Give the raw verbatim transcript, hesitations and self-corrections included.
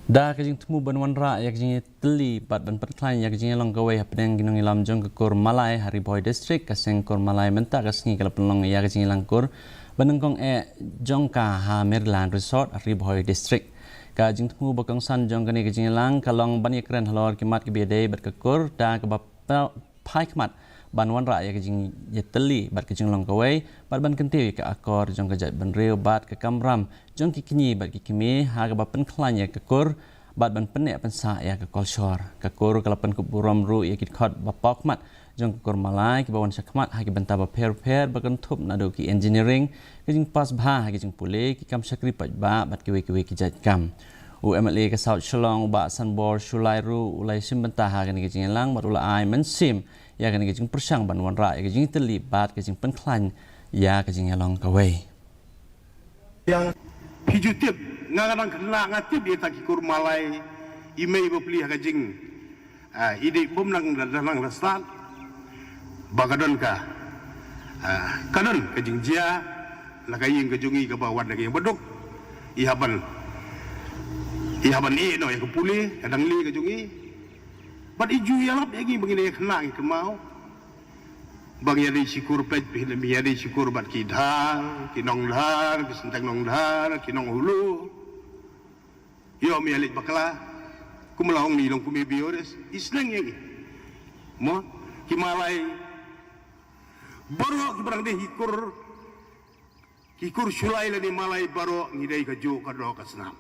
Da ka jingthmu ban wanrah ïa ka jingïatylli bad ban pynkhlaiñ ïa ka jingïalong kawei hapdeng ki nongïalam jong ka kur Malai ha Ri Bhoi District, ka seng kur Malai mynta ka sngi ka la pynlong ïa ka jingïalang kur ba nyngkong eh jong ka ha Maryland Resort, Ri Bhoi District. Ka jingthmu ba kongsan jong kane ka jingïalang ka long ban ïakren halor ki mat kiba ïadei bad ka kur, da kaba pa- phai khmat ban wanrah ïa ka jingïatylli bad ka jinglong kawei, bad ban kyntiew ïa ka akor jong ka jaitbynriew bad ka kamram jong ki kñi bad ki kmie, ha kaba pynkhlaiñ ïa ka kur bad ban pynneh pynsah ïa ka kolshor. Ka kur ka la pynkup burom ruh ïa ki dkhot ba paw khmat jong ka kur Malai kiba wan sha khmat ha ki bynta bapher bapher, ba kynthup naduh ki engineering, ka jingpass bha ha ki jingpule, ki kam shakri paidbah bad kiwei kiwei ki jait kam. U M L A ka South Shillong, u Bah Sanbor Shullai ruh u la ïashim bynta ha kane ka jingïalang bad u la ai mynsiem ïa kane ka jingpyrshang ban wanrah ïa ka jingïatylli bad ka jingpynkhlaiñ ïa ka jingïalong kawei. Phi ju tip, nga nga dang khynnah nga tip ïa ta ki kur Malai, i mei bapli ha ka jing, ah, i dei bym nang da nang da stad. Ba ka don ka, ah, ka don ka jingjia na ka ïing ka jong i kaba wan na ka ïing baduk. I hap ban, i hap ban ïeh noh ïa ka pule, ka dang lieh ka jong i. Bad i ju ïalap ïa ngi ba ngin ïa khynnah ngi kynmaw. Ba ngi ïa dei shikur peit, phi ïa dei shikur bad ki Dhar, ki nong Dhar, ki synteng nong Dhar, ki nong Hulu. Ïoh me ïa leit bakla. Kumba la ong ngi long kum i Biores, i sneng ïa ngi. Mo, ki Malai baroh kiba dang dei hi kur, ki kur Shullai lane Malai baroh ngi dei ka juh ka doh ka snam.